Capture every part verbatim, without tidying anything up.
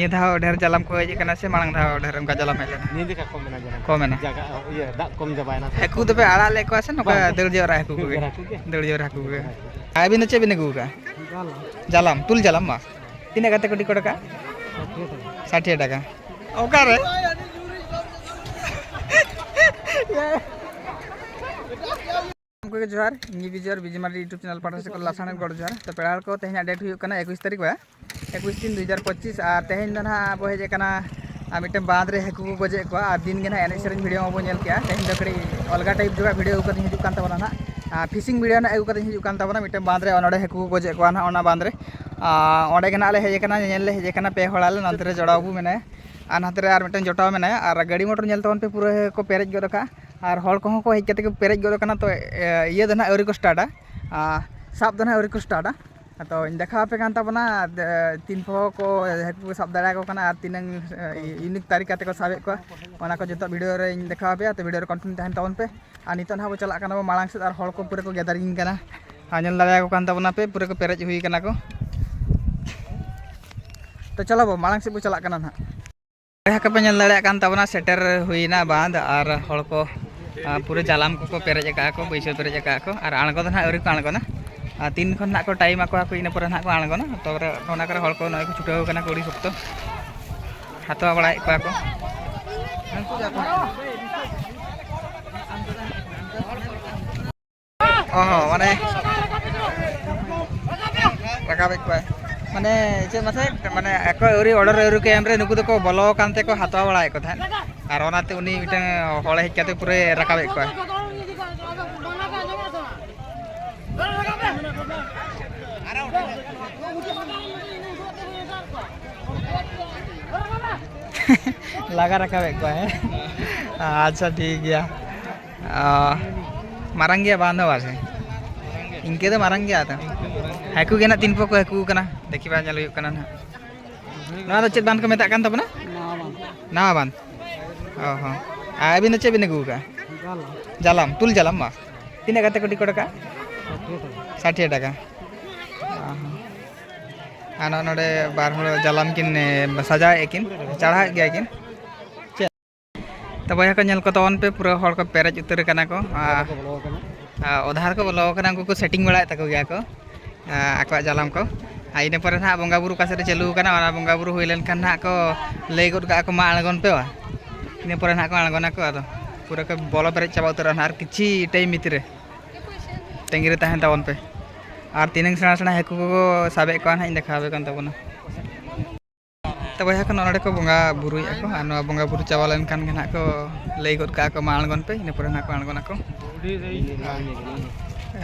ᱱᱤᱭᱟᱹ ᱫᱷᱟᱣ ᱰᱷᱮᱨ ᱡᱟᱞᱟᱢ ᱠᱚ ᱦᱮᱡ ᱟᱠᱟᱱᱟ ᱥᱮ ᱢᱟᱲᱟᱝ ᱫᱷᱟᱣ ᱰᱷᱮᱨ ᱚᱱᱠᱟ ᱡᱟᱞᱟᱢ ᱦᱮᱡ ᱞᱮᱱᱟ? ᱱᱤᱭᱟᱹ ᱡᱚᱠᱷᱟ ᱠᱚᱢ ᱢᱮᱱᱟ ᱡᱟᱞᱟᱢ᱾ ᱠᱚᱢ ᱮᱱᱟ᱾ ᱡᱟᱭᱜᱟ, ᱤᱭᱟᱹ, ᱫᱟᱜ ᱠᱚᱢ ᱪᱟᱵᱟᱭᱮᱱᱟ ᱥᱮ᱾ ᱦᱟᱹᱠᱩ ᱫᱚᱯᱮ ᱟᱲᱟᱜ ᱞᱮᱫ ᱠᱚᱣᱟ ᱥᱮ ᱱᱚᱝᱠᱟ ᱵᱟᱝ, ᱵᱟᱝ᱾ ᱫᱟᱹᱲ ᱡᱟᱣᱨᱟ ᱦᱟᱹᱠᱩ ᱠᱚᱜᱮ? ᱫᱟᱹᱲ ᱡᱟᱣᱨᱟ ᱦᱟᱹᱠᱩ ᱜᱮ᱾ ᱫᱟᱹᱲ ᱡᱟᱣᱨᱟ ᱦᱟᱹᱠᱩ ᱜᱮ᱾ ᱟᱨ ᱟᱹᱵᱤᱱ ᱫᱚ ᱪᱮᱫ ᱵᱤᱱ ᱟᱹᱜᱩ ᱟᱠᱟᱫᱼᱟ? ᱡᱟᱞᱟᱢ᱾ ᱡᱟᱞᱟᱢ, ᱛᱩᱞ ᱡᱟᱞᱟᱢ ᱵᱟᱝ? ᱛᱤᱱᱟᱹᱜ ᱠᱟᱛᱮ ᱠᱚ ᱴᱤᱠᱤᱴ ᱟᱠᱟᱫᱼᱟ? ᱥᱟᱴᱷᱤ ᱴᱟᱠᱟ᱾ ᱥᱟᱴᱷᱤ ᱴᱟᱠᱟ᱾ ᱚᱠᱟᱨᱮ? ᱜᱚᱢᱠᱮ ᱡᱚᱦᱟᱨ, ᱤᱧ ᱵᱤᱡᱚᱭ ᱵᱤᱡᱤ ᱢᱟᱨᱰᱤ YouTube ᱪᱮᱱᱮᱞ ᱯᱟᱦᱴᱟ ᱥᱮᱫ ᱠᱷᱚᱱ ᱞᱟᱥᱟᱲᱦᱮᱫ ᱜᱚᱰ ᱡᱚᱦᱟᱨ᱾ ᱛᱚ ᱯᱮᱲᱟ ᱦᱚᱲ ᱠᱚ, ᱛᱮᱦᱮᱧᱟᱜ ᱰᱮᱴ ᱦᱩᱭᱩᱜ ᱠᱟᱱᱟ ᱮᱠᱩᱥ ᱛᱟᱹᱨᱤᱠᱷ ᱵᱟᱝ? ᱮᱠᱩᱥ ᱛᱤᱱ ᱫᱩ ᱦᱟᱡᱟᱨ ᱯᱚᱸᱪᱤᱥ, ᱟᱨ ᱛᱮᱦᱮᱧ ᱫᱚ ᱱᱟᱦᱟᱜ ᱟᱵᱚ ᱦᱮᱡ ᱟᱠᱟᱱᱟ, ᱟᱨ ᱢᱤᱫᱴᱮᱱ ᱵᱟᱸᱫᱽ ᱨᱮ ᱦᱟᱹᱠᱩ ᱠᱚ ᱜᱚᱡᱮᱫ ᱠᱚᱣᱟ, ᱟᱨ ᱫᱤᱱ ᱜᱮ ᱱᱟᱦᱟᱜ ᱮᱱᱮᱡ ᱥᱮᱨᱮᱧ ᱵᱷᱤᱰᱤᱭᱳ ᱢᱟᱵᱚ ᱧᱮᱞ ᱠᱮᱜᱼᱟ᱾ ᱛᱮᱦᱮᱧ ᱫᱚ ᱠᱟᱹᱴᱤᱡ ᱚᱞᱜᱟ ᱴᱟᱭᱤᱯ ᱡᱚᱜᱟᱜ ᱵᱷᱤᱰᱤᱭᱳ ᱟᱹᱜᱩ ᱠᱟᱛᱮᱧ ᱦᱤᱡᱩᱜ ᱠᱟᱱ ᱛᱟᱵᱚᱱᱟ ᱱᱟᱦᱟᱜ, ᱟᱨ ᱯᱷᱤᱥᱤᱝ ᱵᱷᱤᱰᱤᱭᱳ ᱱᱟᱦᱟᱜ ᱟᱹᱜᱩ ᱠᱟᱛᱮᱧ ᱦᱤᱡᱩᱜ ᱠᱟᱱ ᱛᱟᱵᱚᱱᱟ ᱢᱤᱫᱴᱮᱱ ᱵᱟᱸᱫᱽ ᱨᱮ, ᱚᱱᱚᱸᱰᱮ ᱦᱟᱹᱠᱩ ᱠᱚ ᱜᱚᱡᱮᱫ ᱠᱚᱣᱟ ᱱᱟᱦᱟᱜ ᱚᱱᱟ ᱵᱟᱸᱫᱽ ᱨᱮ᱾ ᱟᱨ ᱚᱸᱰᱮ ᱜᱮ ᱱᱟᱦᱟᱜ ᱞᱮ ᱦᱮᱡ ᱟᱠᱟᱱᱟ, ᱧᱮᱧᱮᱞ ᱞᱮ ᱦᱮᱡ ᱟᱠᱟᱱᱟ, ᱯᱮ ᱦᱚᱲ ᱟᱞᱮ, ᱱᱚᱛᱮ ᱨᱮ ᱡᱚᱲᱟᱣ ᱵᱚ ᱢᱮᱱᱟᱭᱟ, ᱟᱨ ᱱᱚᱛᱮ ᱨᱮ ᱟᱨ ᱢᱤᱫᱴᱮᱱ ᱡᱚᱴᱟᱣ ᱢᱮᱱᱟᱭᱟ, ᱟᱨ ᱜᱟᱹᱰᱤ ᱢᱚᱴᱚᱨ ᱧᱮᱞ ᱛᱟᱵᱚᱱ ᱯᱮ, ᱯᱩᱨᱟᱹ ᱠᱚ ᱯᱮᱨᱮᱡ ᱜᱚᱫ ᱟᱠᱟᱫᱼᱟ, ᱟᱨ ᱦᱚᱲ ᱠᱚᱦᱚᱸ ᱠᱚ ᱦᱮᱡ ᱠᱟᱛᱮ ᱠᱚ ᱯᱮᱨᱮᱡ ᱜᱚᱫ ᱟᱠᱟᱱᱟ᱾ ᱛᱚ ᱮ, ᱤᱭᱟᱹ ᱫᱚ ᱱᱟᱦᱟᱜ ᱟᱹᱣᱨᱤ ᱠᱚ ᱥᱴᱟᱨᱴᱟ, ᱟᱨ ᱥᱟᱵ ᱫᱚ ᱱᱟᱦᱟᱜ ᱟᱹᱣᱨᱤ ᱠᱚ ᱥᱴᱟᱨᱴᱟ᱾ ᱛᱚᱧ ᱫᱮᱠᱷᱟᱣ ᱟᱯᱮ ᱠᱟᱱ ᱛᱟᱵᱚᱱᱟ, ᱫᱮ-, ᱛᱤᱱ ᱯᱚᱦᱚ ᱠᱚ ᱦᱟᱹᱠᱩ ᱠᱚ ᱥᱟᱵ ᱫᱟᱲᱮᱭᱟᱠᱚ ᱠᱟᱱᱟ ᱟᱨ ᱛᱤᱱᱟᱹᱝ, ᱮ, ᱤᱭᱩᱱᱤᱠ ᱛᱟᱹᱨᱤᱠᱟ ᱛᱮᱠᱚ ᱥᱟᱵᱮᱫ ᱠᱚᱣᱟ, ᱚᱱᱟ ᱠᱚ ᱡᱚᱛᱚ ᱵᱷᱤᱰᱤᱭᱳ ᱨᱮᱧ ᱫᱮᱠᱷᱟᱣ ᱟᱯᱮᱭᱟ᱾ ᱛᱚ ᱵᱷᱤᱰᱤᱭᱳ ᱨᱮ ᱠᱚᱱᱴᱤᱱᱤᱭᱩ ᱛᱟᱦᱮᱱ ᱛᱟᱵᱚᱱ ᱯᱮ᱾ ᱟᱨ ᱱᱤᱛᱚᱜ ᱱᱟᱦᱟᱜ ᱵᱚ ᱪᱟᱞᱟᱜ ᱠᱟᱱᱟ ᱵᱚ ᱢᱟᱲᱟᱝ ᱥᱮᱫ, ᱟᱨ ᱦᱚᱲ ᱠᱚ ᱯᱩᱨᱟᱹ ᱠᱚ ᱜᱮᱫᱟᱨᱤᱝ ᱠᱟᱱᱟ, ᱟᱨ ᱧᱮᱞ ᱫᱟᱲᱮᱭᱟᱠᱚ ᱠᱟᱱ ᱛᱟᱵᱚᱱᱟ ᱯᱮ, ᱯᱩᱨᱟᱹ ᱠᱚ ᱯᱮᱨᱮᱡ ᱦᱩᱭ ᱠᱟᱱᱟ ᱠᱚ᱾ ᱛᱚ ᱪᱚᱞᱚ ᱵᱚ ᱢᱟᱲᱟᱝ ᱥᱮᱫ ᱵᱚ ᱪᱟᱞᱟᱜ ᱠᱟᱱᱟ ᱱᱟᱦᱟᱜ᱾ ᱡᱟᱦᱟᱸ ᱠᱚᱯᱮ ᱧᱮᱞ ᱫᱟᱲᱮᱭᱟᱜ ᱠᱟᱱ ᱛᱟᱵᱚᱱᱟ, ᱥᱮᱴᱮᱨ ᱦᱩᱭᱱᱟ ᱵᱟᱸᱫ, ᱟᱨ ᱦᱚᱲ ᱠᱚ, ᱟ, ᱯᱩᱨᱟᱹ ᱡᱟᱞᱟᱢ ᱠᱚᱠᱚ ᱯᱮᱨᱮᱡ ᱟᱠᱟᱫᱼᱟ ᱠᱚ, ᱵᱟᱹᱭᱥᱟᱹᱣ ᱯᱮᱨᱮᱡ ᱟᱠᱟᱫᱼᱟ ᱠᱚ, ᱟᱨ ᱟᱬᱜᱚ ᱫᱚ ᱱᱟᱦᱟᱜ ᱟᱹᱣᱨᱤ ᱠᱚ ᱟᱬᱜᱚᱱᱟ᱾ ᱟᱨ ᱛᱤᱱ ᱠᱷᱚᱱ ᱱᱟᱦᱟᱜ ᱠᱚ ᱴᱟᱭᱤᱢ ᱟᱠᱚᱣᱟ ᱠᱚ, ᱤᱱᱟᱹ ᱯᱚᱨᱮ ᱱᱟᱦᱟᱜ ᱠᱚ ᱟᱬᱜᱚᱱᱟ᱾ ᱛᱚᱵᱮ ᱚᱱᱟ ᱠᱚᱨᱮ ᱦᱚᱲ ᱠᱚ ᱱᱚᱜᱼᱚᱭ ᱠᱚ ᱪᱷᱩᱴᱟᱹᱣ ᱠᱟᱱᱟ ᱠᱚ ᱟᱹᱰᱤ ᱥᱚᱠᱛᱚ᱾ ᱦᱟᱛᱣᱟ ᱵᱟᱲᱟᱭᱮᱫ ᱠᱚᱣᱟ ᱠᱚ᱾ ᱚ ᱦᱚᱸ, ᱢᱟᱱᱮ ᱨᱟᱠᱟᱵᱮᱫ ᱠᱚᱣᱟᱭ᱾ ᱢᱟᱱᱮ ᱪᱮᱫ ᱢᱟᱥᱮ, ᱢᱟᱱᱮ ᱚᱠᱚᱭ ᱟᱹᱣᱨᱤ ᱚᱰᱟᱨ ᱟᱹᱣᱨᱤ ᱠᱚ ᱮᱢ ᱨᱮ ᱱᱩᱠᱩ ᱫᱚᱠᱚ ᱵᱚᱞᱚ ᱟᱠᱟᱱ ᱛᱮᱠᱚ ᱦᱟᱛᱟᱣ ᱵᱟᱲᱟᱭᱮᱫ ᱠᱚ ᱛᱟᱦᱮᱸᱫ᱾ ᱟᱨ ᱚᱱᱟᱛᱮ ᱩᱱᱤ ᱢᱤᱫᱴᱟᱝ ᱦᱚᱲᱮ ᱦᱮᱡ ᱠᱟᱛᱮ ᱯᱩᱨᱟᱹᱭ ᱨᱟᱠᱟᱵᱮᱫ ᱠᱚᱣᱟ᱾ ᱞᱟᱜᱟ ᱨᱟᱠᱟᱵᱮᱫ ᱠᱚᱣᱟ, ᱦᱮᱸ? ᱟᱪᱪᱷᱟ, ᱴᱷᱤᱠ ᱜᱮᱭᱟ᱾ ᱚ, ᱢᱟᱨᱟᱝ ᱜᱮᱭᱟ ᱵᱟᱝ ᱫᱚ ᱵᱟᱝ ᱥᱮ? ᱤᱱᱠᱟᱹ ᱫᱚ ᱢᱟᱨᱟᱝ ᱜᱮᱭᱟ ᱛᱚ᱾ ᱦᱟᱹᱠᱩ ᱜᱮ ᱱᱟᱜ ᱛᱤᱱ ᱯᱚᱠᱚ ᱦᱟᱹᱠᱩ ᱠᱟᱱᱟ, ᱫᱮᱠᱷᱤ ᱵᱟᱝ ᱧᱮᱞ ᱦᱩᱭᱩᱜ ᱠᱟᱱᱟ ᱱᱟᱜ᱾ ᱱᱚᱣᱟ ᱫᱚ ᱪᱮᱫ ᱵᱟᱸᱫᱷ ᱠᱚ ᱢᱮᱛᱟᱜ ᱠᱟᱱ ᱛᱟᱵᱚᱱᱟ? ᱱᱟᱣᱟ ᱵᱟᱸᱫᱷ᱾ ᱱᱟᱣᱟ ᱵᱟᱸᱫᱷ᱾ ᱚ ᱦᱚᱸ᱾ ᱟᱨ ᱟᱹᱵᱤᱱ ᱫᱚ ᱪᱮᱫ ᱵᱤᱱ ᱟᱹᱜᱩ ᱟᱠᱟᱫᱼᱟ? ᱡᱟᱞᱟᱢ᱾ ᱡᱟᱞᱟᱢ, ᱛᱩᱞ ᱡᱟᱞᱟᱢ ᱵᱟᱝ? ᱛᱤᱱᱟᱹᱜ ᱠᱟᱛᱮ ᱠᱚ ᱴᱤᱠᱤᱴ ᱟᱠᱟᱫᱼᱟ? ᱥᱟᱴᱷᱤ ᱴᱟᱠᱟ᱾ ᱥᱟᱴᱷᱤ ᱴᱟᱠᱟ᱾ ᱚ ᱦᱚᱸ᱾ ᱟᱨ ᱱᱚᱜᱼᱚ ᱱᱚᱰᱮ ᱵᱟᱨ ᱦᱚᱲ ᱡᱟᱞᱟᱢ ᱠᱤᱱ, ᱮ, ᱥᱟᱡᱟᱣᱮᱫᱼᱟ ᱠᱤᱱ, ᱪᱟᱲᱦᱟᱣᱮᱫ ᱜᱮᱭᱟ ᱠᱤᱱ᱾ ᱪᱮᱫ? ᱛᱚ ᱵᱚᱭᱦᱟ ᱠᱚ, ᱧᱮᱞ ᱠᱚ ᱛᱟᱵᱚᱱ ᱯᱮ, ᱯᱩᱨᱟᱹ ᱦᱚᱲ ᱠᱚ ᱯᱮᱨᱮᱡ ᱩᱛᱟᱹᱨ ᱟᱠᱟᱱᱟ ᱠᱚ᱾ ᱟᱨ, ᱟᱨ ᱚᱫᱷᱟ ᱨᱮᱠᱚ ᱵᱚᱞᱚ ᱟᱠᱟᱱᱟ, ᱩᱱᱠᱩ ᱠᱚ ᱥᱮᱴᱤᱝ ᱵᱟᱲᱟᱭᱮᱫ ᱛᱟᱠᱚ ᱜᱮᱭᱟ ᱠᱚ, ᱟᱨ ᱟᱠᱚᱣᱟᱜ ᱡᱟᱞᱟᱢ ᱠᱚ᱾ ᱟᱨ ᱤᱱᱟᱹ ᱯᱚᱨᱮ ᱱᱟᱦᱟᱜ ᱵᱚᱸᱜᱟ ᱵᱩᱨᱩ ᱚᱠᱟ ᱥᱮᱫ ᱨᱮ ᱪᱟᱹᱞᱩ ᱟᱠᱟᱱᱟ, ᱚᱱᱟ ᱵᱚᱸᱜᱟ ᱵᱩᱨᱩ ᱦᱩᱭ ᱞᱮᱱᱠᱷᱟᱱ ᱱᱟᱦᱟᱜ ᱠᱚ ᱞᱟᱹᱭ ᱜᱚᱫ ᱠᱟᱜᱼᱟ ᱠᱚ, "ᱢᱟ ᱟᱬᱜᱚᱱ ᱯᱮ ᱵᱟ᱾" ᱤᱱᱟᱹ ᱯᱚᱨᱮ ᱱᱟᱦᱟᱜ ᱠᱚ ᱟᱬᱜᱚᱱᱟᱠᱚ, ᱟᱫᱚ ᱯᱩᱨᱟᱹ ᱠᱚ ᱵᱚᱞᱚ ᱯᱮᱨᱮᱡ ᱪᱟᱵᱟ ᱩᱛᱟᱹᱨᱚᱜᱼᱟ ᱱᱟᱦᱟᱜ ᱟᱨ ᱠᱤᱪᱷᱤ ᱴᱟᱭᱤᱢ ᱵᱷᱤᱛᱨᱤ ᱨᱮ᱾ ᱛᱟᱺᱜᱤ ᱨᱮ ᱛᱟᱦᱮᱱ ᱛᱟᱵᱚᱱ ᱯᱮ᱾ ᱟᱨ ᱛᱤᱱᱟᱹᱝ ᱥᱮᱬᱟ ᱥᱮᱬᱟ ᱦᱟᱹᱠᱩ ᱠᱚᱠᱚ ᱥᱟᱵᱮᱫ ᱠᱚᱣᱟ ᱱᱟᱦᱟᱜ, ᱤᱧ ᱫᱮᱠᱷᱟᱣ ᱟᱯᱮ ᱠᱟᱱ ᱛᱟᱵᱚᱱᱟ᱾ ᱛᱚ ᱵᱚᱭᱦᱟ ᱠᱚ, ᱱᱚᱜᱼᱚ ᱱᱚᱰᱮ ᱠᱚ ᱵᱚᱸᱜᱟ ᱵᱩᱨᱩᱭᱮᱫᱼᱟ ᱠᱚ, ᱟᱨ ᱱᱚᱣᱟ ᱵᱚᱸᱜᱟ ᱵᱩᱨᱩ ᱪᱟᱵᱟ ᱞᱮᱱᱠᱷᱟᱱ ᱜᱮ ᱱᱟᱦᱟᱜ ᱠᱚ ᱞᱟᱹᱭ ᱜᱚᱫ ᱠᱟᱜᱼᱟ ᱠᱚ, "ᱢᱟ ᱟᱬᱜᱚᱱ ᱯᱮ", ᱤᱱᱟᱹ ᱯᱚᱨᱮ ᱱᱟᱦᱟᱜ ᱠᱚ ᱟᱬᱜᱚᱱᱟᱠᱚ᱾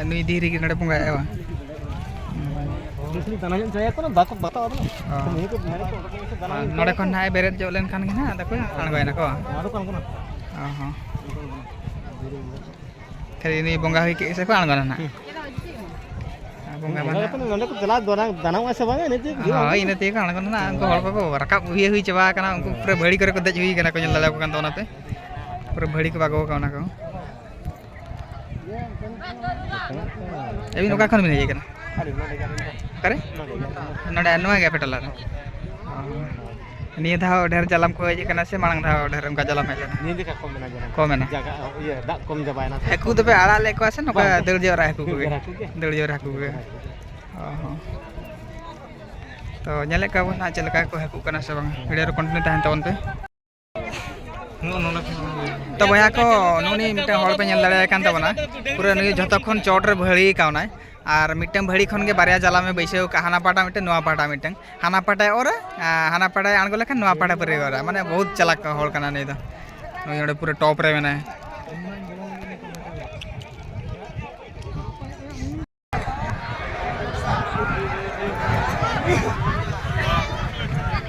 ᱱᱩᱭ ᱫᱷᱤᱨᱤ ᱜᱮ ᱱᱚᱰᱮ ᱵᱚᱸᱜᱟᱭᱮᱫᱼᱟ ᱵᱟᱝ? ᱫᱟᱱᱟ ᱧᱚᱜ ᱡᱟᱭᱜᱟ ᱠᱟᱱᱟ, ᱵᱟᱠᱚ ᱵᱟᱛᱟᱣᱟ ᱵᱚᱞᱮ᱾ ᱚ᱾ ᱱᱤᱭᱟᱹ ᱠᱚ ᱢᱮᱱ ᱠᱚ ᱚᱰᱚᱠ ᱞᱮᱱᱠᱷᱟᱱ ᱫᱟᱱᱟ ᱟᱨ ᱧᱚᱜ ᱱᱚᱰᱮ ᱡᱟᱭᱜᱟ ᱠᱷᱚᱱ ᱠᱟᱱᱟ᱾ ᱱᱟᱦᱟᱜ ᱮ ᱵᱮᱨᱮᱫ ᱡᱚᱜ ᱞᱮᱱᱠᱷᱟᱱ ᱜᱮ ᱱᱟᱦᱟᱜ ᱟᱫᱚ ᱠᱚ ᱟᱬᱜᱚᱭᱮᱱᱟ ᱠᱚ ᱵᱟᱝ? ᱱᱚᱣᱟ ᱫᱚᱠᱚ ᱟᱬᱜᱚᱱᱟ᱾ ᱚ ᱦᱚᱸ᱾ ᱠᱷᱟᱹᱞᱤ ᱱᱩᱭ ᱵᱚᱸᱜᱟ ᱦᱩᱭ ᱠᱮᱫ ᱥᱮ ᱠᱚ ᱟᱬᱜᱚᱱᱟ ᱱᱟᱦᱟᱜ᱾ ᱦᱩᱸ᱾ ᱟᱨ ᱵᱚᱸᱜᱟ ᱢᱟ ᱱᱚᱰᱮ ᱱᱟᱦᱟᱜ ᱠᱷᱚᱱ ᱱᱚᱰᱮ ᱠᱚ ᱪᱟᱞᱟᱣ ᱫᱟᱱᱟ-, ᱫᱟᱱᱟᱝᱚᱜᱼᱟ ᱥᱮ ᱵᱟᱝᱟ, ᱤᱱᱟᱹ ᱛᱮᱜᱮ ᱦᱩᱭᱩᱜᱼᱟ᱾ ᱦᱳᱭ, ᱤᱱᱟᱹ ᱛᱮᱜᱮ ᱠᱚ ᱟᱬᱜᱚᱱᱟ ᱱᱟᱦᱟᱜ᱾ ᱩᱱᱠᱩ ᱦᱚᱲ ᱠᱚᱠᱚ ᱨᱟᱠᱟᱵ ᱤᱭᱟᱹ ᱦᱩᱭ ᱪᱟᱵᱟ ᱟᱠᱟᱱᱟ, ᱩᱱᱠᱩ ᱯᱩᱨᱟᱹ ᱵᱷᱟᱹᱲᱤ ᱠᱚᱨᱮ ᱠᱚ ᱫᱮᱡ ᱦᱩᱭ ᱟᱠᱟᱱᱟ ᱠᱚ, ᱧᱮᱞ ᱫᱟᱲᱮᱭᱟᱠᱚ ᱠᱟᱱ ᱛᱟᱵᱚᱱᱟ ᱯᱮ, ᱯᱩᱨᱟᱹ ᱵᱷᱟᱹᱲᱤ ᱠᱚ ᱟᱬᱜᱚ ᱟᱠᱟᱱᱟ ᱠᱚ᱾ ᱟᱹᱵᱤᱱ ᱚᱠᱟ ᱠᱷᱚᱱ ᱵᱤᱱ ᱦᱮᱡ ᱟᱠᱟᱱᱟ? ᱟᱹᱞᱤᱧ ᱱᱚᱰᱮ ᱜᱮ ᱟᱹᱞᱤᱧ ᱫᱚ᱾ ᱚᱠᱟᱨᱮ? ᱱᱚᱰᱮ ᱜᱮ᱾ ᱱᱚᱰᱮ, ᱱᱚᱣᱟ ᱜᱮ ᱟᱯᱮ ᱴᱚᱞᱟ ᱨᱮ? ᱚ᱾ ᱱᱤᱭᱟᱹ ᱫᱷᱟᱣ ᱰᱷᱮᱨ ᱡᱟᱞᱟᱢ ᱠᱚ ᱦᱮᱡ ᱟᱠᱟᱱᱟ ᱥᱮ ᱢᱟᱲᱟᱝ ᱫᱷᱟᱣ ᱰᱷᱮᱨ ᱚᱱᱠᱟ ᱡᱟᱞᱟᱢ ᱦᱮᱡ ᱞᱮᱱᱟ? ᱱᱤᱭᱟᱹ ᱡᱚᱠᱷᱟ ᱠᱚᱢ ᱢᱮᱱᱟᱜᱼᱟ ᱡᱟᱞᱟᱢ᱾ ᱠᱚᱢ ᱮᱱᱟ? ᱡᱟᱭᱜᱟ, ᱤᱭᱟᱹ, ᱫᱟᱜ ᱠᱚᱢ ᱪᱟᱵᱟᱭᱮᱱᱟ ᱥᱮ᱾ ᱦᱟᱹᱠᱩ ᱫᱚᱯᱮ ᱟᱲᱟᱜ ᱞᱮᱫ ᱠᱚᱣᱟ ᱥᱮ ᱱᱚᱝᱠᱟ ᱵᱟᱝ, ᱵᱟᱝ᱾ ᱫᱟᱹᱲ ᱡᱟᱣᱨᱟ ᱦᱟᱹᱠᱩ ᱫᱟᱹᱲ ᱠᱚᱜᱮ? ᱡᱟᱣᱨᱟ ᱦᱟᱹᱠᱩ ᱜᱮ᱾ ᱫᱟᱹᱲ ᱡᱟᱣᱨᱟ ᱦᱟᱹᱠᱩ ᱜᱮ᱾ ᱦᱟᱹᱠᱩ ᱜᱮ᱾ ᱚ ᱦᱚᱸ᱾ ᱛᱚ ᱧᱮᱞᱮᱫ ᱠᱚᱣᱟ ᱵᱚᱱ ᱦᱟᱸᱜ ᱪᱮᱫ ᱞᱮᱠᱟ ᱠᱚ ᱦᱟᱹᱠᱩᱜ ᱠᱟᱱᱟ ᱥᱮ ᱵᱟᱝ, video ᱨᱮ continue ᱛᱟᱦᱮᱱ ᱛᱟᱵᱚᱱ ᱯᱮ᱾ ᱛᱚ ᱵᱚᱭᱦᱟ ᱠᱚ, ᱱᱩᱜᱼᱩ ᱱᱤ ᱢᱤᱫᱴᱟᱝ ᱦᱚᱲ ᱯᱮ ᱧᱮᱞ ᱫᱟᱲᱮᱭᱟᱭ ᱠᱟᱱ ᱛᱟᱵᱚᱱᱟ, ᱯᱩᱨᱟᱹ ᱱᱩᱭ ᱡᱷᱚᱛᱚ ᱠᱷᱚᱱ ᱪᱚᱴ ᱨᱮ ᱵᱷᱟᱹᱲᱤ ᱠᱟᱣᱱᱟᱭ᱾ ᱟᱨ ᱢᱤᱫᱴᱟᱝ ᱵᱷᱟᱹᱲᱤ ᱠᱷᱚᱱ ᱜᱮ ᱵᱟᱨᱭᱟ ᱡᱟᱞᱟᱢᱮ ᱵᱟᱹᱭᱥᱟᱹᱣ ᱠᱟᱜᱼᱟ, ᱦᱟᱱᱟ ᱯᱟᱦᱴᱟ ᱢᱤᱫᱴᱟᱝ, ᱱᱚᱣᱟ ᱯᱟᱦᱴᱟ ᱢᱤᱫᱴᱟᱝ᱾ ᱦᱟᱱᱟ ᱯᱟᱦᱴᱟᱭ ᱚᱨᱟ, ᱟᱨ ᱦᱟᱱᱟ ᱯᱟᱦᱴᱟᱭ ᱟᱬᱜᱚ ᱞᱮᱠᱷᱟᱱ ᱱᱚᱣᱟ ᱯᱟᱦᱴᱟ ᱯᱩᱨᱟᱹ ᱚᱨᱟ, ᱢᱟᱱᱮ ᱵᱚᱦᱩᱛ ᱪᱟᱞᱟᱠ ᱦᱚᱲ ᱠᱟᱱᱟ ᱱᱩᱭ ᱫᱚ᱾ ᱱᱩᱭ ᱚᱸᱰᱮ ᱯᱩᱨᱟᱹ top ᱨᱮ ᱢᱮᱱᱟᱭᱟ᱾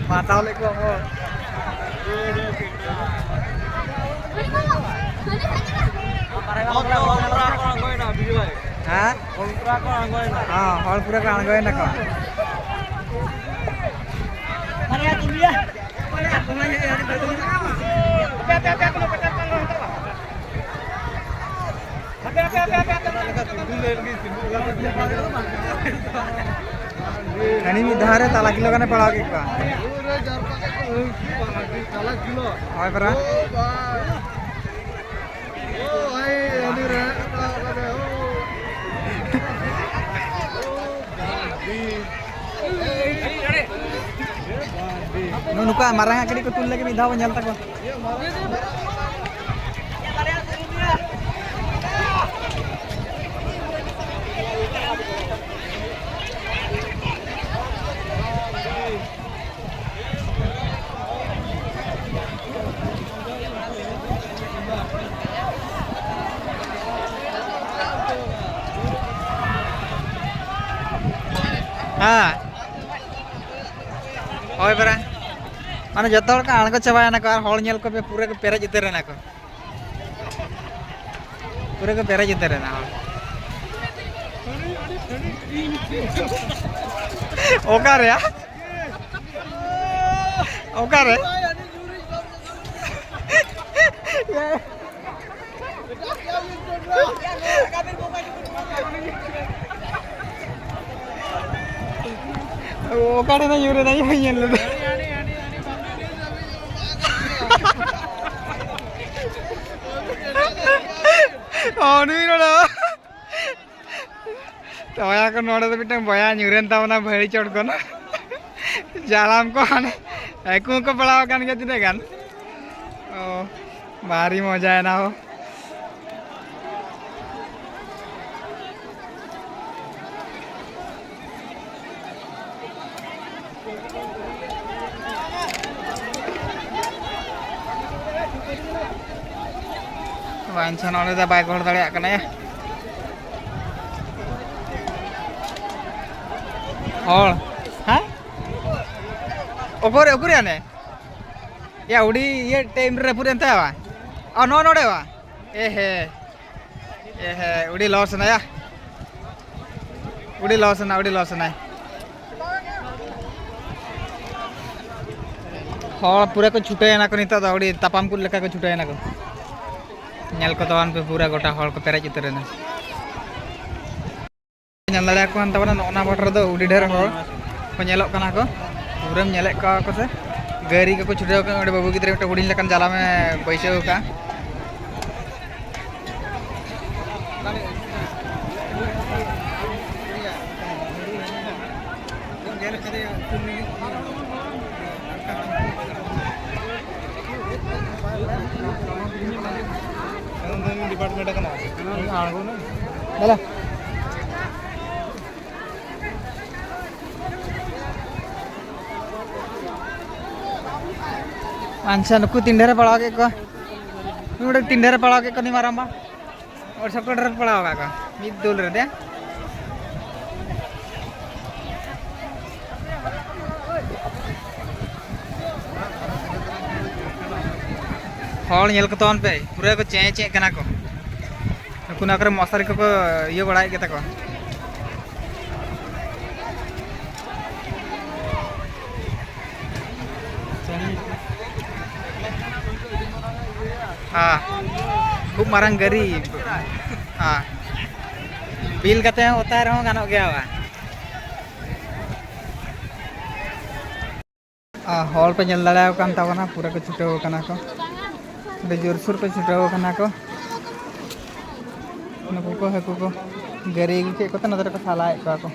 ᱢᱟᱛᱟᱣ ᱞᱮᱫ ᱠᱚᱣᱟ ᱠᱚ᱾ ᱦᱮᱸ? ᱦᱚᱸ, ᱦᱚᱲ ᱯᱩᱨᱟᱹ ᱠᱚ ᱟᱬᱜᱚᱭᱮᱱᱟ ᱠᱚ᱾ ᱦᱟᱹᱱᱤ ᱢᱤᱫ ᱫᱷᱟᱣ ᱨᱮ ᱛᱟᱞᱟ ᱠᱤᱞᱳ ᱜᱟᱱᱮ ᱯᱟᱲᱟᱣ ᱠᱮᱫ ᱠᱚᱣᱟ᱾ ᱦᱳᱭ ᱯᱟᱨᱟ᱾ ᱱᱩ-, ᱱᱩᱠᱩᱣᱟᱜ ᱢᱟᱨᱟᱝ ᱟᱜ ᱠᱟᱹᱴᱤᱡ ᱠᱚ ᱛᱩᱞ ᱞᱟᱹᱜᱤᱫ ᱢᱤᱫ ᱫᱷᱟᱣ ᱵᱚᱱ ᱧᱮᱞ ᱛᱟᱠᱚᱣᱟ᱾ ᱦᱮᱸ᱾ ᱦᱳᱭ ᱯᱮᱨᱮ᱾ ᱢᱟᱱᱮ ᱡᱚᱛᱚ ᱦᱚᱲ ᱠᱚ ᱟᱬᱜᱚ ᱪᱟᱵᱟᱭᱮᱱᱟ ᱠᱚ ᱟᱨ ᱦᱚᱲ ᱧᱮᱞ ᱠᱚᱯᱮ ᱯᱩᱨᱟᱹ ᱠᱚ ᱯᱮᱨᱮᱡ ᱩᱛᱟᱹᱨ ᱮᱱᱟ ᱠᱚ᱾ ᱯᱩᱨᱟᱹ ᱠᱚ ᱯᱮᱨᱮᱡ ᱩᱛᱟᱹᱨ ᱮᱱᱟ ᱦᱚᱲ᱾ ᱚᱠᱟᱨᱮ? ᱚᱠᱟᱨᱮ? ᱚᱠᱟᱴᱷᱮᱱ ᱧᱩᱨ ᱮᱱᱟ, ᱤᱧ ᱵᱟᱹᱧ ᱧᱮᱞ ᱞᱮᱫᱟ᱾ ᱚ, ᱱᱩᱭ ᱱᱚᱰᱮ᱾ ᱛᱚ ᱵᱚᱭᱦᱟ ᱠᱚ, ᱱᱚᱰᱮ ᱫᱚ ᱢᱤᱫᱴᱟᱝ ᱵᱚᱭᱦᱟ ᱧᱩᱨᱮᱱ ᱛᱟᱵᱚᱱᱟ ᱵᱷᱟᱹᱲᱤ ᱪᱚᱴ ᱠᱷᱚᱱ᱾ ᱡᱟᱞᱟᱢ ᱠᱚ ᱦᱟᱱᱮ ᱦᱟᱹᱠᱩ ᱦᱚᱸᱠᱚ ᱯᱟᱲᱟᱣ ᱟᱠᱟᱱ ᱜᱮᱭᱟ ᱛᱤᱱᱟᱹᱜ ᱜᱟᱱ᱾ ᱚ, ᱵᱷᱟᱨᱤ ᱢᱚᱡᱟ ᱮᱱᱟ ᱦᱳ᱾ ᱵᱟᱝ ᱪᱚ ᱱᱚᱰᱮ ᱫᱚ ᱵᱟᱭ ᱜᱚᱦᱚᱲ ᱫᱟᱲᱮᱭᱟᱜ ᱠᱟᱱᱟ ᱭᱟ᱾ ᱦᱚᱲ, ᱦᱮᱸ? ᱚᱠᱚᱨᱮ, ᱚᱠᱚᱨᱮ ᱦᱟᱱᱮ? ᱭᱟ, ᱩᱰᱤ ᱤᱭᱟᱹ ᱴᱟᱭᱤᱢ ᱨᱮ ᱨᱟᱹᱯᱩᱫ ᱮᱱ ᱛᱟᱭᱟ ᱵᱟ? ᱚ, ᱱᱚᱜᱼᱚ ᱱᱚᱰᱮ ᱵᱟ? ᱮ ᱦᱮ᱾ ᱮ ᱦᱮ, ᱩᱰᱤ ᱞᱚᱥ ᱮᱱᱟᱭᱟ᱾ ᱩᱰᱤ ᱞᱚᱥ ᱮᱱᱟ, ᱩᱰᱤ ᱞᱚᱥ ᱮᱱᱟᱭ᱾ ᱦᱚᱲ ᱯᱩᱨᱟᱹ ᱠᱚ ᱪᱷᱩᱴᱟᱹᱣ ᱮᱱᱟ ᱠᱚ ᱱᱤᱛᱚᱜ ᱫᱚ, ᱟᱹᱰᱤ ᱛᱟᱯᱟᱢ ᱠᱚ ᱞᱮᱠᱟ ᱠᱚ ᱪᱷᱩᱴᱟᱹᱣ ᱮᱱᱟ ᱠᱚ᱾ ᱧᱮᱞ ᱠᱚ ᱛᱟᱵᱚᱱ ᱯᱮ, ᱯᱩᱨᱟᱹ ᱜᱚᱴᱟ ᱦᱚᱲ ᱠᱚ ᱯᱮᱨᱮᱡ ᱩᱛᱟᱹᱨ ᱮᱱᱟ᱾ ᱧᱮᱞ ᱫᱟᱲᱮᱭᱟᱠᱚ ᱠᱟᱱ ᱛᱟᱵᱚᱱᱟ, ᱱᱚᱜᱼᱚ ᱱᱟ ᱵᱟᱴ ᱨᱮᱫᱚ ᱟᱹᱰᱤ ᱰᱷᱮᱨ ᱦᱚᱲ ᱠᱚ ᱧᱮᱞᱚᱜ ᱠᱟᱱᱟ ᱠᱚ᱾ ᱯᱩᱨᱟᱹᱢ ᱧᱮᱞᱮᱫ ᱠᱚᱣᱟ ᱠᱚ ᱥᱮ? ᱜᱟᱹᱨᱤ ᱠᱚᱠᱚ ᱪᱷᱩᱴᱟᱹᱣ ᱠᱟᱱᱟ᱾ ᱚᱸᱰᱮ ᱵᱟᱹᱵᱩ ᱜᱤᱫᱽᱨᱟᱹ ᱢᱤᱫᱴᱮᱱ ᱦᱩᱰᱤᱧ ᱞᱮᱠᱟᱱ ᱡᱟᱞᱟᱢᱮ ᱵᱟᱹᱭᱥᱟᱹᱣ ᱟᱠᱟᱫᱼᱟ᱾ ᱰᱤᱯᱟᱨᱴᱢᱮᱱᱴ ᱠᱟᱱᱟ᱾ ᱫᱟᱫᱟ᱾ ᱟᱪᱪᱷᱟ, ᱱᱩᱠᱩ ᱛᱤᱱ ᱰᱷᱮᱨᱮ ᱯᱟᱲᱟᱣ ᱠᱮᱫ ᱠᱚᱣᱟ? ᱱᱩᱭ ᱛᱤᱱ ᱰᱷᱮᱨᱮ ᱯᱟᱲᱟᱣ ᱠᱮᱫ ᱠᱚᱣᱟ ᱩᱱᱤ ᱢᱟᱨᱟᱝᱵᱟ? ᱦᱚᱲ ᱥᱚᱵ ᱠᱚ ᱰᱷᱮᱨ ᱯᱟᱲᱟᱣ ᱟᱠᱟᱫ ᱠᱚᱣᱟ ᱢᱤᱫ ᱫᱩᱞ ᱨᱮ ᱫᱮ᱾ ᱦᱚᱲ ᱧᱮᱞ ᱠᱚ ᱛᱟᱵᱚᱱ ᱯᱮ, ᱯᱩᱨᱟᱹ ᱠᱚ ᱪᱮᱸ ᱪᱮᱸ ᱠᱟᱱᱟ ᱠᱚ᱾ ᱱᱩᱠᱩ ᱱᱚᱣᱟ ᱠᱚᱨᱮ ᱢᱚᱥᱟᱨᱤ ᱠᱚᱠᱚ ᱤᱭᱟᱹ ᱵᱟᱲᱟᱭᱮᱫ ᱜᱮᱛᱟ ᱠᱚᱣᱟ᱾ ᱦᱮᱸ, ᱠᱷᱩᱵ ᱢᱟᱨᱟᱝ ᱜᱟᱹᱨᱤ᱾ ᱦᱮᱸ, ᱵᱤᱞ ᱠᱟᱛᱮ ᱦᱚᱸ ᱚᱛᱟ ᱨᱮᱦᱚᱸ ᱜᱟᱱᱚᱜ ᱜᱮᱭᱟ ᱵᱟᱝ? ᱟᱨ ᱦᱚᱲ ᱯᱮ ᱧᱮᱞ ᱫᱟᱲᱮᱭᱟᱠᱚ ᱠᱟᱱ ᱛᱟᱵᱚᱱᱟ, ᱯᱩᱨᱟᱹ ᱠᱚ ᱪᱷᱩᱴᱟᱹᱣ ᱠᱟᱱᱟ ᱠᱚ, ᱟᱹᱰᱤ ᱡᱳᱨᱥᱳᱨ ᱠᱚ ᱪᱷᱩᱴᱟᱹᱣ ᱠᱟᱱᱟ ᱠᱚ᱾ ᱱᱩᱠᱩ ᱠᱚ ᱦᱟᱹᱠᱩ ᱠᱚ ᱜᱟᱹᱨᱤ ᱟᱹᱜᱩ ᱠᱮᱫ ᱠᱚᱛᱮ ᱱᱚᱛᱮ ᱨᱮᱠᱚ ᱥᱟᱞᱟᱭᱮᱫ ᱠᱚᱣᱟ ᱠᱚ᱾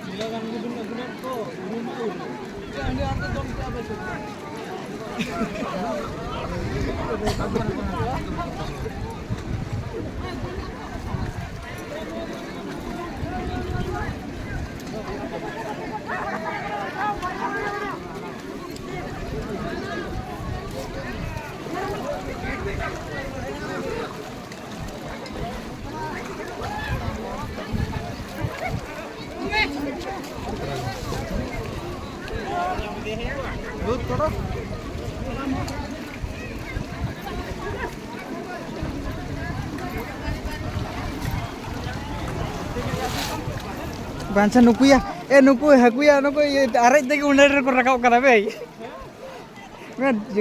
ᱵᱟᱧᱪᱟ ᱱᱩᱠᱩᱭᱟ, ᱮ, ᱱᱩᱠᱩ ᱦᱟᱹᱠᱩᱭᱟ, ᱱᱩᱠᱩ ᱤᱭᱟᱹ ᱟᱨᱮᱡ ᱛᱮᱜᱮ ᱩᱱᱟᱹᱜ ᱰᱷᱮᱨ ᱠᱚ ᱨᱟᱠᱟᱵ ᱠᱟᱱᱟ ᱵᱮ᱾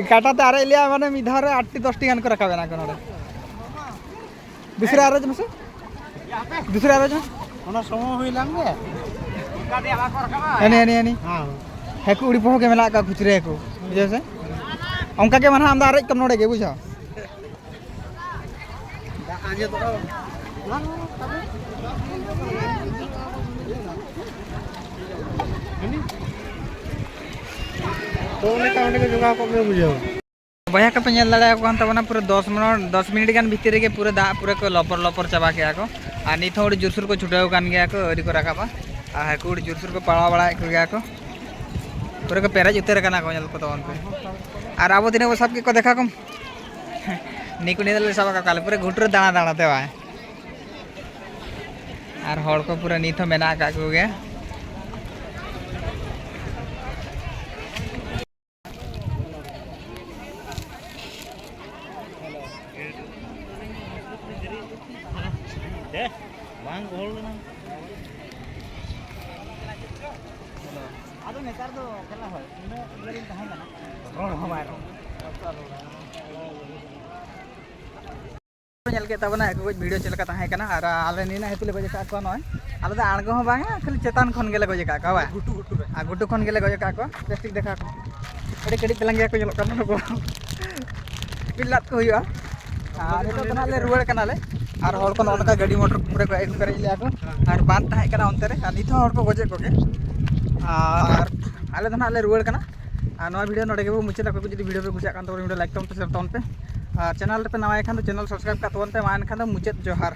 ᱠᱟᱴᱟ ᱛᱮ ᱟᱨᱮᱡ ᱞᱮᱭᱟ, ᱢᱟᱱᱮ ᱢᱤᱫ ᱫᱷᱟᱣ ᱨᱮ ᱟᱴ ᱴᱤ ᱫᱚᱥ ᱴᱤ ᱜᱟᱱ ᱠᱚ ᱨᱟᱠᱟᱵ ᱮᱱᱟ ᱠᱚ ᱱᱚᱰᱮ᱾ ᱫᱩᱥᱨᱟ ᱟᱨᱮᱡ ᱢᱮᱥᱮ, ᱫᱩᱥᱨᱟ ᱟᱨᱮᱡ ᱢᱮ᱾ ᱚᱱᱟ ᱥᱚᱢᱚᱭ ᱦᱩᱭ ᱞᱮᱱ ᱜᱮ᱾ ᱦᱟᱹᱱᱤ, ᱦᱟᱹᱱᱤ, ᱦᱟᱹᱱᱤ᱾ ᱦᱮᱸ᱾ ᱦᱟᱹᱠᱩ ᱩᱲᱤ ᱯᱚᱦᱚ ᱜᱮ ᱢᱮᱱᱟᱜ ᱠᱚᱣᱟ ᱠᱷᱩᱪᱨᱟᱹ ᱦᱟᱹᱠᱩ, ᱵᱩᱡᱷᱟᱹᱣ ᱥᱮ? ᱚᱱᱠᱟ ᱜᱮ ᱢᱟᱱᱮ ᱟᱢ ᱫᱚ ᱟᱨᱮᱡ ᱠᱚᱢ ᱱᱚᱰᱮ ᱜᱮ, ᱵᱩᱡᱷᱟᱹᱣ? ᱛᱚ ᱚᱸᱰᱮ ᱠᱷᱟᱱ ᱚᱸᱰᱮ ᱜᱮ ᱡᱚᱜᱟᱣ ᱠᱚᱜ ᱢᱮ, ᱵᱩᱡᱷᱟᱹᱣ᱾ ᱵᱚᱭᱦᱟ ᱠᱚᱯᱮ ᱧᱮᱞ ᱫᱟᱲᱮᱭᱟᱠᱚ ᱠᱟᱱ ᱛᱟᱵᱚᱱᱟ, ᱯᱩᱨᱟᱹ ᱫᱚᱥ ᱢᱤᱱᱤᱴ, ᱫᱚᱥ ᱢᱤᱱᱤᱴ ᱜᱟᱱ ᱵᱷᱤᱛᱤᱨ ᱨᱮᱜᱮ ᱯᱩᱨᱟᱹ ᱫᱟᱜ ᱯᱩᱨᱟᱹ ᱠᱚ ᱞᱚᱯᱚᱨ ᱞᱚᱯᱚᱨ ᱪᱟᱵᱟ ᱠᱮᱜᱼᱟ ᱠᱚ᱾ ᱟᱨ ᱱᱤᱛ ᱦᱚᱸ ᱟᱹᱰᱤ ᱡᱳᱨᱥᱳᱨ ᱠᱚ ᱪᱷᱩᱴᱟᱹᱣ ᱟᱠᱟᱱ ᱜᱮᱭᱟ ᱠᱚ, ᱟᱹᱣᱨᱤ ᱠᱚ ᱨᱟᱠᱟᱵᱟ᱾ ᱟᱨ ᱦᱟᱹᱠᱩ ᱟᱹᱰᱤ ᱡᱳᱨᱥᱳᱨ ᱠᱚ ᱯᱟᱲᱟᱣ ᱵᱟᱲᱟᱭᱮᱫ ᱠᱚᱜᱮᱭᱟ ᱠᱚ, ᱯᱩᱨᱟᱹ ᱠᱚ ᱯᱮᱨᱮᱡ ᱩᱛᱟᱹᱨ ᱟᱠᱟᱱᱟ ᱠᱚ, ᱧᱮᱞ ᱠᱚ ᱛᱟᱵᱚᱱ ᱯᱮ᱾ ᱟᱨ ᱟᱵᱚ ᱛᱤᱱᱟᱹᱜ ᱵᱚ ᱥᱟᱵ ᱠᱮᱫ ᱠᱚᱣᱟ ᱫᱮᱠᱷᱟ ᱠᱚᱢ᱾ ᱱᱤᱠᱩ ᱱᱤᱭᱟᱹ ᱫᱚᱞᱮ ᱥᱟᱵ ᱟᱠᱟᱫ ᱠᱚᱣᱟ ᱟᱞᱮ ᱯᱩᱨᱟᱹ ᱜᱷᱩᱴᱩ ᱨᱮ ᱫᱟᱬᱟ ᱫᱟᱬᱟ ᱛᱮ ᱵᱟᱝ᱾ ᱟᱨ ᱦᱚᱲ ᱠᱚ ᱯᱩᱨᱟᱹ ᱱᱤᱛ ᱦᱚᱸ ᱢᱮᱱᱟᱜ ᱟᱠᱟᱫ ᱠᱚᱜᱮᱭᱟ᱾ ᱵᱟᱝ ᱜᱚᱦᱚᱲ ᱞᱮᱱᱟ᱾ ᱟᱫᱚ ᱱᱮᱛᱟᱨ ᱫᱚ ᱠᱷᱮᱞᱟ ᱦᱚᱭ, ᱩᱱᱟᱹᱜ ᱤᱭᱟᱹ ᱨᱤᱧ ᱛᱟᱦᱮᱸ ᱠᱟᱱᱟ, ᱨᱚᱲ ᱦᱚᱸ ᱵᱟᱭ ᱨᱚᱲ᱾ ᱧᱮᱞ ᱠᱮᱫ ᱛᱟᱵᱚᱱᱟ ᱦᱟᱹᱠᱩ ᱜᱚᱡ ᱵᱷᱤᱰᱤᱭᱳ ᱪᱮᱫ ᱞᱮᱠᱟ ᱛᱟᱦᱮᱸ ᱠᱟᱱᱟ, ᱟᱨ ᱟᱞᱮ ᱱᱤᱱᱟᱹᱜ ᱦᱟᱹᱠᱩ ᱞᱮ ᱜᱚᱡ ᱟᱠᱟᱫ ᱠᱚᱣᱟ ᱱᱚᱜᱼᱚᱭ᱾ ᱟᱞᱮ ᱫᱚ ᱟᱬᱜᱚ ᱦᱚᱸ ᱵᱟᱝᱟ, ᱠᱷᱟᱹᱞᱤ ᱪᱮᱛᱟᱱ ᱠᱷᱚᱱ ᱜᱮᱞᱮ ᱜᱚᱡ ᱟᱠᱟᱫ ᱠᱚᱣᱟ, ᱵᱟᱝ? ᱜᱷᱩᱴᱩ, ᱜᱷᱩᱴᱩ ᱨᱮ᱾ ᱟᱨ ᱜᱷᱩᱴᱩ ᱠᱷᱚᱱ ᱜᱮᱞᱮ ᱜᱚᱡ ᱟᱠᱟᱫ ᱠᱚᱣᱟ᱾ ᱵᱮᱥ ᱴᱷᱤᱠ ᱫᱮᱠᱷᱟ ᱠᱚ᱾ ᱟᱹᱰᱤ ᱠᱟᱹᱴᱤᱡ ᱛᱟᱞᱟᱝ ᱜᱮᱭᱟ ᱠᱚ, ᱧᱮᱞᱚᱜ ᱠᱟᱱᱟ ᱱᱩᱠᱩ᱾ ᱢᱤᱫ ᱞᱟᱫ ᱠᱚ ᱦᱩᱭᱩᱜᱼᱟ᱾ ᱟᱨ ᱱᱤᱛᱚᱜ ᱫᱚ ᱱᱟᱦᱟᱜ ᱞᱮ ᱨᱩᱣᱟᱹᱲ ᱠᱟᱱᱟᱞᱮ᱾ ᱟᱨ ᱦᱚᱲ ᱠᱚ ᱱᱚᱜᱼᱚ ᱱᱚᱝᱠᱟ ᱜᱟᱹᱰᱤ ᱢᱚᱴᱚᱨ ᱠᱚᱨᱮ ᱠᱚ ᱟᱹᱜᱩ ᱯᱮᱨᱮᱡ ᱞᱮᱭᱟ ᱠᱚ᱾ ᱟᱨ ᱵᱟᱸᱫ ᱛᱟᱦᱮᱸ ᱠᱟᱱᱟ ᱚᱱᱛᱮ ᱨᱮ, ᱟᱨ ᱱᱤᱛ ᱦᱚᱸ ᱦᱚᱲ ᱠᱚ ᱜᱚᱡᱮᱫ ᱠᱚᱜᱮ᱾ ᱟᱨ ᱟᱞᱮ ᱫᱚ ᱱᱟᱦᱟᱜ ᱞᱮ ᱨᱩᱣᱟᱹᱲ ᱠᱟᱱᱟ᱾ ᱟᱨ ᱱᱚᱣᱟ ᱵᱷᱤᱰᱤᱭᱳ ᱱᱚᱰᱮ ᱜᱮᱵᱚ ᱢᱩᱪᱟᱹᱫᱟ᱾ ᱚᱠᱚᱭ ᱠᱚ ᱡᱩᱫᱤ ᱵᱷᱤᱰᱤᱭᱳ ᱯᱮ ᱠᱩᱥᱤᱭᱟᱜ ᱠᱷᱟᱱ ᱛᱟᱵᱚᱱ, ᱵᱷᱤᱰᱤᱭᱳ ᱞᱟᱭᱤᱠ ᱛᱟᱵᱚᱱ ᱯᱮ, ᱥᱮᱭᱟᱨ ᱛᱟᱵᱚᱱ ᱯᱮ᱾ ᱟᱨ ᱪᱮᱱᱮᱞ ᱨᱮᱯᱮ ᱱᱟᱣᱟ ᱜᱮ ᱠᱷᱟᱱ ᱫᱚ ᱪᱮᱱᱮᱞ ᱥᱟᱵᱥᱠᱨᱟᱭᱤᱵ ᱠᱟᱜ ᱛᱟᱵᱚᱱ ᱯᱮ᱾ ᱢᱟ ᱮᱱᱠᱷᱟᱱ ᱫᱚ ᱢᱩᱪᱟᱹᱫ ᱡᱚᱦᱟᱨ᱾